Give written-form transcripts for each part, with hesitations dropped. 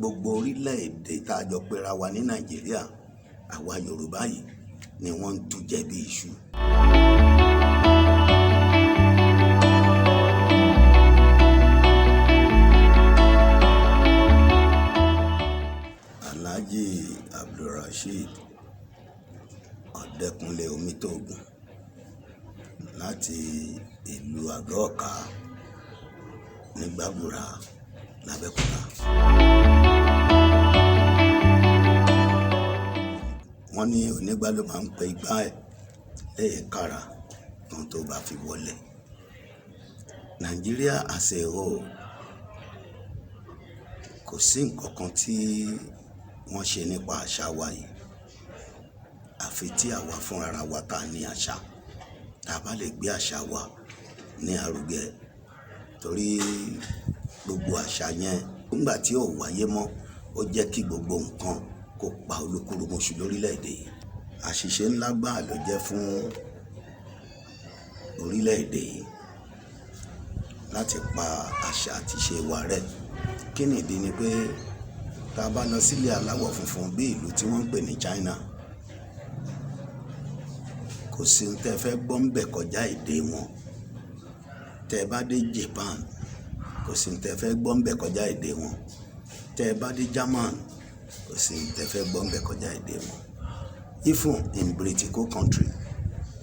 Gbogbo orílẹ̀-èdè tá a jọ pera wa ní Nàìjíríà, àwa Yorùbá yìí ni wọ́n ń tú jẹ bí iṣu. Alhaji Abdulrasheed Ọ̀dẹ́kunlé Omitogun láti ìlú Àgọ́ Ọ̀ká ní Gbàgùrà l'Abẹ́òkúta. Wọ́n ní onígbá ló máa ń pe igbá ẹ̀ lẹ́ẹ̀kára kan tó bá fi wọlé. Nigeria as a whole, kò sí nǹkan kan tí wọ́n ṣe nípa àṣà wa yìí. Àfi tí àwa fúnra wa ta ní àṣà, tá a bá lè gbé àṣà wa ní arugẹ. Torí gbogbo àṣà yẹn nígbà tí ò wáyé mọ́, ó jẹ́ kí gbogbo nǹkan kó pa olúkúlùmọṣù lórílẹ̀-èdè yìí. Àṣìṣe ńlá gbáà ló jẹ́ fún orílẹ̀-èdè yìí láti pa àṣà àti ìṣe wa rẹ́. Kí nìdí ni pé tá a bá lọ sílé aláwọ̀ funfun bí ìlú tí wọ́n ń pè ní China, kò sí ohun tí ẹ fẹ́ gbọ́ ń bẹ̀ kọjá èdè wọn. Tẹ bá dé Japan, kò sí ohun tí ẹ fẹ́ gbọ́ ń bẹ̀ kọjá èdè wọn. Tẹ bá dé German, kò sí ohun tí ẹ fẹ́ gbọ́ ń bẹ̀ kọjá èdè wọn. Even in British country,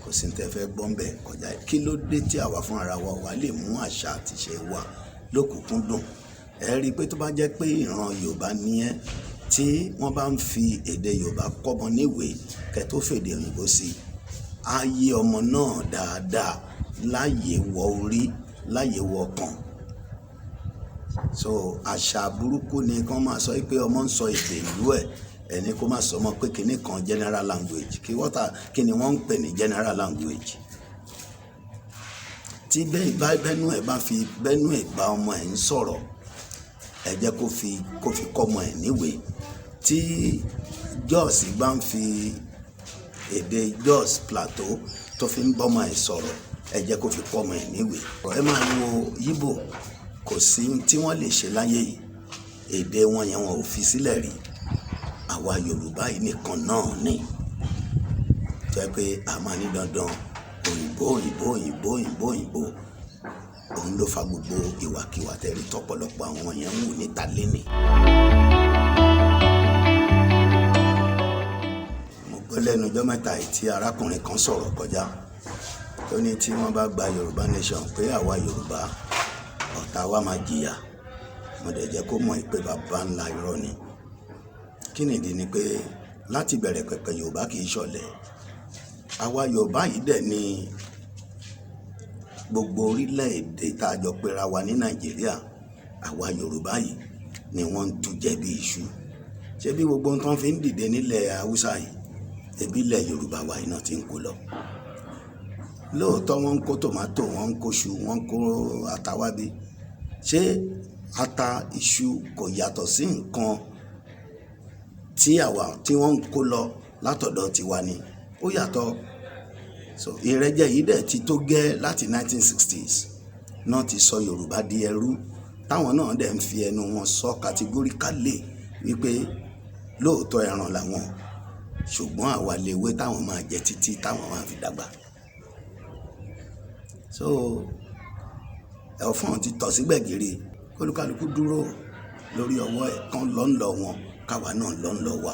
kò sí ohun tí ẹ fẹ́ gbọ́ ń bẹ̀ kọjá. Kí ló dé tí àwa fúnra wa wà lè mú àṣà àti ìṣe wa lókùnkúndùn? Ẹ rí i pé tó bá jẹ́ pé ìran Yorùbá ni ẹ́, tí wọ́n bá ń fi èdè Yorùbá kọ́mọ níwèé kẹ́ tó fèdè òyìnbó sí i, á yé ọmọ náà dáadáa láyè wọ orí, láyè wọ ọkàn. So àṣà burúkú ni kí wọ́n máa sọ pé ọmọ ń sọ èdè ìlú ẹ̀, ẹni kó má sọ mọ́ pé kíní kan general language. Kí wọ́n kí ni wọ́n ń pè ní general language? Tí bẹ́ẹ̀ bá bẹ́nu ẹ̀ bá fi bẹ́nu ẹ̀ bá ọmọ ẹ̀ ń sọ̀rọ̀, ẹ jẹ́ kó fi kọ́ ọmọ ẹ̀ níwèé. Tí Jos bá ń fi èdè Jos Plateau tó fi ń bọ́ ọmọ ẹ̀ sọ̀rọ̀, ẹ jẹ́ kó fi kọ́ ọmọ ẹ̀ níwèé. Ẹ máa wo Íbò, kò sí ohun tí wọ́n lè ṣe láyé yìí, èdè wọn yẹn wọn ò fi sílẹ̀ rí. Àwa Yorùbá yìí nìkan náà ni jẹ́ pé a máa ní dandan òyìnbó, òyìnbó, òyìnbó, òyìnbó, òyìnbó. Òun ló fa gbogbo ìwàkiwà tẹ́rí tọ́pọ̀lọpọ̀ àwọn yẹn ń wù níta léni. Mo gbọ́ lẹ́nu ọjọ́ mẹ́ta yìí tí arákùnrin kan sọ̀rọ̀ kọjá tó ní tí wọ́n bá gba Yorùbá nation pé àwa Yorùbá ọ̀tá wa máa jìyà. Mo dẹ̀ jẹ́ kó mọ̀ pé bàbá ńlá irọ́ ni. Kí nìdí ni pé láti bẹ̀rẹ̀ pẹ̀pẹ̀ Yorùbá kì í ṣọ̀lẹ. Àwa Yorùbá yìí dẹ̀ ní gbogbo orílẹ̀-èdè tá a jọ pera wa ní Nàìjíríà, àwa Yorùbá yìí ni wọ́n ń tú jẹ bí iṣu. Ṣé bí gbogbo ohun tó ń fi ń dìde nílẹ̀ Haúsá yìí, ẹbí ilẹ̀ Yorùbá wa yìí náà ti ń kó lọ. Lóòótọ́ wọ́n ń kó tòmátò, wọ́n ń kó iṣu, wọ́n ń kó ata wá bí. Ṣé ata, iṣu kò yàtọ̀ sí nǹkan tí àwa tí wọ́n ń kó lọ látọ̀dọ̀ tiwa ni? Ó yàtọ̀. So ìrẹ́jẹ yìí dẹ̀ ti tó gẹ́ láti 1960s náà ti sọ Yorùbá di ẹrú, táwọn náà dẹ̀ ń fi ẹnu wọn sọ categorically wípé lóòótọ́ ẹran làwọn, ṣùgbọ́n àwa lewé táwọn máa jẹ títí táwọn máa fi dàgbà. So ẹ̀fọn ti tọ̀ sí gbẹ̀gìrì, kólúkálukú dúró lórí ọwọ́ ẹ̀ kán lọ́ ń lọ wọn, káwa náà lọ́ ń lọ wa,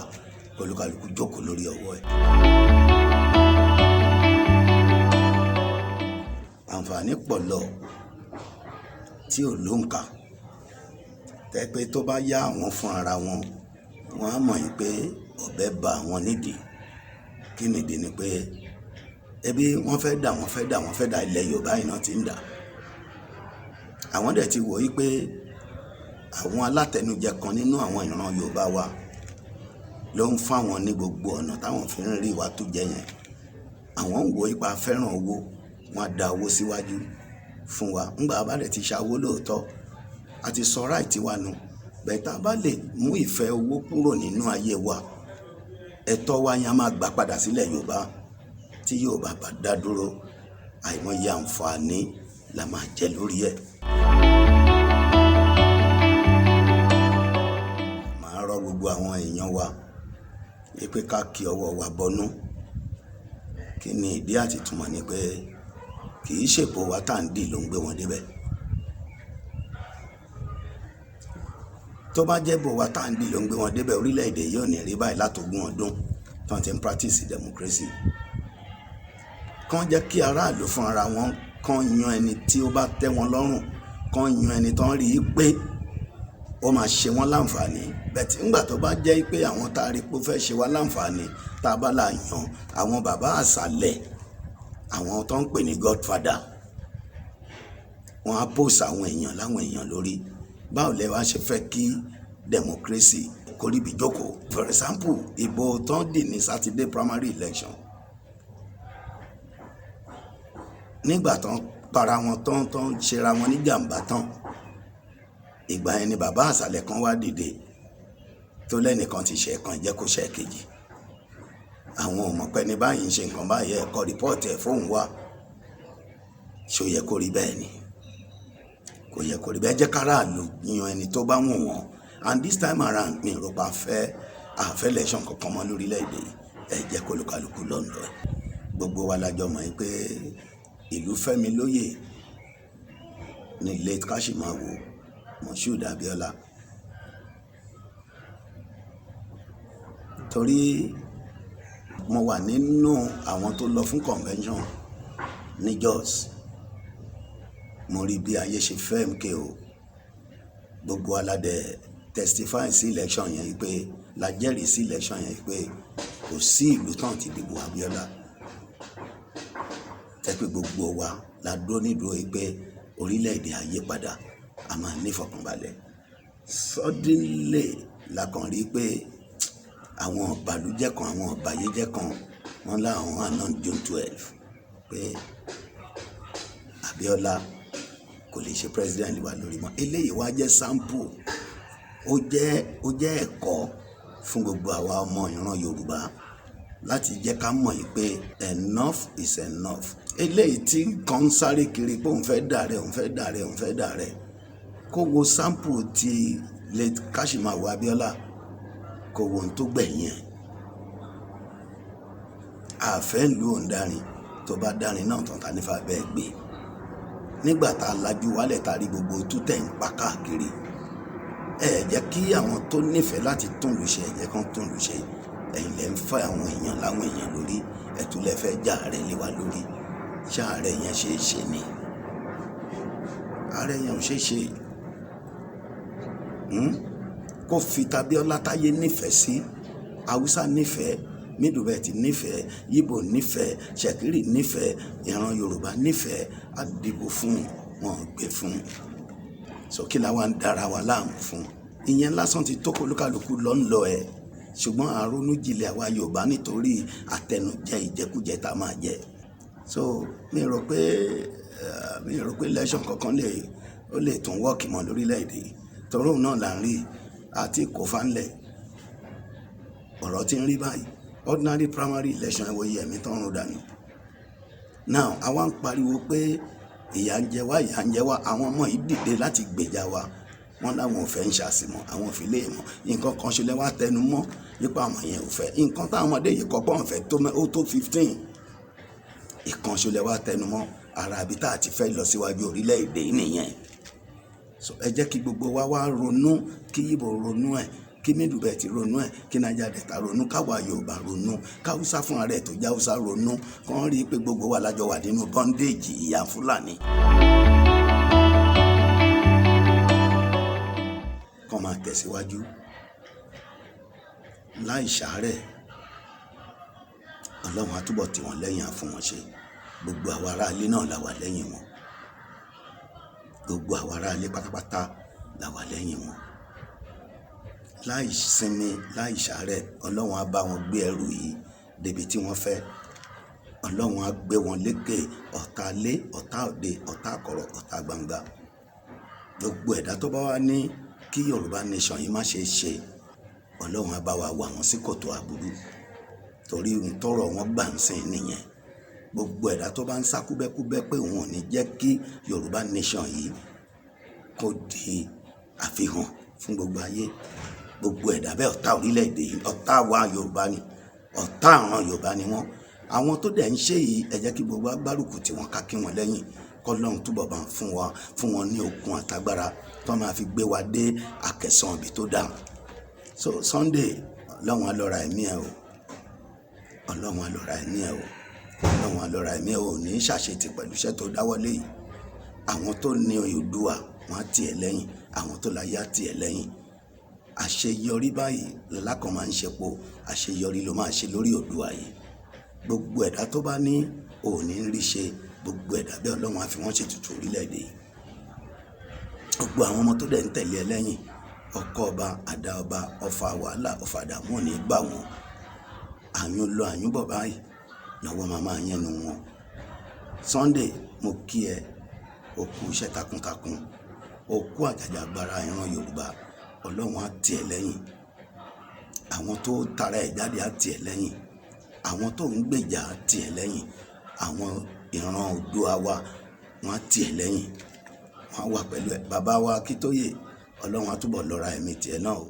kólúkálukú jókòó lórí ọwọ́ ẹ̀. Àǹfààní pọ̀ lọ tí ò lóǹkà. Tẹ́ pé tó bá yá àwọn fún ara wọn, wọ́n á mọ̀ pé ọ̀bẹ bá àwọn nídìí. Kí nìdí ni pé ẹbí wọ́n fẹ́ dà, wọ́n fẹ́ dà, wọ́n fẹ́ dà ilẹ̀ Yorùbá yìí náà ti ń dà. Àwọn dẹ̀ ti wò ó pé àwọn alátẹnujẹ kan nínú àwọn ìran Yorùbá wa ló ń fáwọn ní gbogbo ọ̀nà táwọn fi ń rí wa tó jẹ yẹn. Àwọn ń wò ó ipa fẹ́ràn owó, wọ́n á da owó síwájú fún wa. Ńgbà bá dẹ̀ ti ṣa owó lóòótọ́, a ti sọ right wa nù. Bẹ́ẹ̀ tá a bá lè mú ìfẹ́ owó kúrò nínú ayé wa, ẹ̀tọ́ wa yẹn a máa gbà padà sílẹ̀ Yorùbá. Tí Yorùbá bá dá dúró, àìmọye àǹfààní la máa jẹ lórí ẹ̀. gbogbo àwọn èèyàn wa pé ká kí ọwọ́ wa bọnú. Kí ni ìdí àti ìtumọ̀? Ni pé kì í ṣèpò wa tá à ń dì ló ń gbé wọn débẹ̀. Tó bá jẹ́ bò wa tá à ń dì ló ń gbé wọn débẹ̀, orílẹ̀-èdè yóò ní rí báyìí látogún ọdún tí wọ́n ti ń practice democracy. Kàn jẹ́ kí aráàlú fún ara wọn kàn yan ẹni tí ó bá tẹ́ wọn lọ́rùn, kàn yan ẹni tó ń rí i pé ó máa ṣe wọ́n láǹfààní. Bẹ̀tí ńgbà tó bá jẹ́ pé àwọn tá a rí pé ó fẹ́ ṣe wá láǹfààní tá a bá là yan àwọn bàbá àṣàlẹ̀, àwọn tó ń pè ní godfather, wọ́n á post àwọn èèyàn láwọn èèyàn lórí. Báwo lẹ wá ṣe fẹ́ kí democracy kó ríbi jókòó? For example, ìbò tó ń dì ní Saturday primary election, nígbà tó ń para wọn tán, tó ń ṣera wọn ní jàǹbá tán, ìgbà yẹn ni bàbá àṣàlẹ̀ kan wá dìde tó lẹ́nìkan ti ṣe ẹ̀kan, jẹ́ kó ṣe ẹ̀kejì. Àwọn ò mọ̀ pé ní báyìí ń ṣe nǹkan báyìí, ẹ̀ kọ report ẹ̀ fóun wá. Ṣó yẹ kó rí bẹ́ẹ̀ ni? Kò yẹ kó rí bẹ́ẹ̀. Jẹ́ káràlú yan ẹni tó bá wù wọ́n. And this time around, mi ò rò pa fẹ́ àfẹ́ election kankan mọ́ lórílẹ̀‐èdè yìí. Ẹ jẹ́ kó olúkálukú lọ́nà ẹ̀. Gbogbo wa la jọ mọ̀ pé ìlú Fẹ́mi lóyè ní late Kashimawo Moshood Abiola, torí mo wà nínú àwọn tó lọ fún convention ní Jos. Mo rí bí ayé ṣe fẹ́ MKO. Gbogbo aládẹ testify sí election yẹn pé la jẹ́rìí sí election yẹn pé kò sí ìlú tán ti dìbò Abiola, tẹ́ pé gbogbo wa la dúró nídúró yìí pé orílẹ̀-èdè ayé padà, a máa ní ìfọ̀kànbalẹ̀. Suddenly la kàn rí pé àwọn ọ̀bàlújẹ́ kan, àwọn ọ̀bàyéjẹ́ kan, wọ́n láwọn announce June 12 pé Abiola kò lè ṣe president wa lórí mọ́. Eléyìí wá jẹ́ sample, ó jẹ́ ẹ̀kọ́ fún gbogbo àwa ọmọ ìran Yorùbá láti jẹ́ ká mọ̀ yìí pé enough is enough. Eléyìí tí kan ń sáré kiri pé òun fẹ́ dàrẹ́, òun fẹ́ dàrẹ́, òun fẹ́ dàrẹ́, kó wo sample ti late Kashimawo Abiola, kó wo ohun tó gbẹ̀yìn ẹ̀. Àfẹ́ ìlú òǹdarin tó bá dárin náà tán, ta nífà bẹ́ẹ̀ gbé. Nígbà tá a lajú wálẹ̀, tá a rí gbogbo tútẹ̀ ń pa káàkiri, ẹ jẹ́ kí àwọn tó nífẹ̀ẹ́ láti tún lù ṣe, ẹ jẹ́ kán tún lù ṣe. Ẹ̀yin lẹ́ ń fẹ́ àwọn èèyàn láwọn èèyàn lórí, ẹ̀tún lẹ́ fẹ́ já ààrẹ lé wa lórí. Ṣé ààrẹ yẹn ṣe é ṣe ni? Ààrẹ yẹn ò ṣe é ṣe. Kó fi t'Abíọ́lá táyé nífẹ̀ẹ́ sí, Haúsá nífẹ̀ẹ́, Middle Belt nífẹ̀ẹ́, Yíbò nífẹ̀ẹ́, Ṣẹ̀kírì nífẹ̀ẹ́, ìran Yorùbá nífẹ̀ẹ́, á dìbò fún wọn, gbé fún un. So kí la wá ń dára wa láàmú fún? Ìyẹn lásán ti tó kólúkálukú lọ ń lọ ẹ. Ṣùgbọ́n àrònú jinlẹ̀ àwa Yorùbá nítorí àtẹnujẹ ìjẹkújẹ tá a máa jẹ. So mi rò pé election kankan lè ó lè tún work mọ́ lórílẹ̀‐èdè, torí òun náà là ń rí àti kò fánlẹ̀. Ọ̀rọ̀ tí ń rí báyìí, ordinary primary election, ẹ wo iye ẹ̀mí tó ń rún dànù. Now àwa ń pariwo pé ìyà ń jẹ wá, ìyà ń jẹ wá. Àwọn ọmọ yìí dìde láti gbèjà wa, wọn láwọn ò fẹ́ ń ṣàṣìmọ̀, àwọn ò fi lè mọ̀ nǹkan kan ṣe. Lẹ́wọ́ tẹnu mọ́ nípa àwọn yẹn ò fẹ́ nǹkan táwọn ọmọdé yìí kọ́ pọ́n fẹ́ tó ó tó 15 ìkan ṣe lẹ́wọ́ tẹnu mọ́ ara àbí tá a ti fẹ́ lọ síwájú orílẹ̀-èdè yìí nìyẹn. So ẹ jẹ́ kí gbogbo wa wá ronú, kí Yíbò ronú ẹ̀, kí Middle Belt ronú ẹ̀, kí Niger Delta ronú, káwa Yorùbá ronú, káwúsá fúnra rẹ̀ tó jẹ́ Haúsá ronú, kàn rí i pé gbogbo wa lájọ wà nínú bondage ìyà Fúlàní. Kàn máa tẹ̀síwájú láì ṣàárẹ̀. Ọlọ́run á túbọ̀ tì wọ́n lẹ́yìn, á fún wọn ṣe. Gbogbo àwa ará ilé náà la wà lẹ́yìn wọn. Gbogbo àwa ará ilé pátápátá la wà lẹ́yìn wọn láì sinmi, láì ṣàárẹ̀. Ọlọ́run á bá wọn gbé ẹrù yìí débi tí wọ́n fẹ́. Ọlọ́run á gbé wọn lékè ọ̀tá ilé, ọ̀tá òde, ọ̀tá àkọ̀rọ̀, ọ̀tá gbangba. Gbogbo ẹ̀dá tó bá wá ní kí Yorùbá nation yìí má ṣe ṣe, Ọlọ́run á bá wa wà wọ́n sí kòtò àbúrú, torí ohun tọ́rọ̀ wọn gbà ń sìn nìyẹn. Gbogbo ẹ̀dá tó bá ń sá kúbẹ́kúbẹ́ pé òun ò ní jẹ́ kí Yorùbá nation yìí kó di àfihàn fún gbogbo ayé. Gbogbo ẹ̀dá bẹ́ẹ̀, ọ̀tá orílẹ̀-èdè yìí, ọ̀tá wa Yorùbá ni, ọ̀tá àwọn Yorùbá ni wọ́n. Àwọn tó dẹ̀ ń ṣe yìí, ẹ jẹ́ kí gbogbo agbárùkù tí wọ́n, ká kí wọn lẹ́yìn, kọ́lọ́run túbọ̀ bá ń fún wa, fún wọn ní okun àtagbára tó máa fi gbé wa dé àkẹsàn ibi tó dáa. So Sunday, Ọlọ́run á lọ́ra ẹ̀mí ẹ o, Ọlọ́run á lọ́ra ẹ̀mí ẹ o, Ọlọ́run á lọ́ra ẹ̀mí ẹ o. Ní ṣàṣetì pẹ̀lú iṣẹ́ tó dáwọ́lé yìí. Àwọn tó ní Oòduà, wọ́n á tì ẹ́ lẹ́yìn. Àwọn tó láyé á tì ẹ́ lẹ́yìn. Àṣeyọrí báyìí lọ́lákan máa ń ṣepo, àṣeyọrí ló máa ṣe lórí Oòduà yìí. Gbogbo ẹ̀dá tó bá ní òní ń rí ṣe, gbogbo ẹ̀dá bẹ́ẹ̀, Ọlọ́run á fi wọ́n ṣètùtù orílẹ̀-èdè yìí. Gbogbo àwọn ọmọ tó dẹ̀ ń tẹ̀lé ẹ lẹ́yìn, ọkọ ọba, àdá ọba, ọfà wàhálà, ọfà àdàmú ò ní bà wọ́n. Àyùn lọ, àyùn bọ̀ báyìí lọ́wọ́ máa máa yẹnu wọn. Sunday, mo kí ẹ, o kú iṣẹ́ takuntakun, o kú àjàjàgbara ìran Yorùbá. Ọlọ́run á tì ẹ́ lẹ́yìn. Àwọn tó tara ẹ̀ jáde á tì ẹ́ lẹ́yìn. Àwọn tó ń gbèjà á tì ẹ́ lẹ́yìn. Àwọn ìran Oòduà wa, wọ́n á tì ẹ́ lẹ́yìn, wọ́n á wà pẹ̀lú ẹ. Bàbá wa Akíntóyè, Ọlọ́run á túbọ̀ lọ́ra ẹ̀mí tiẹ̀ náà o.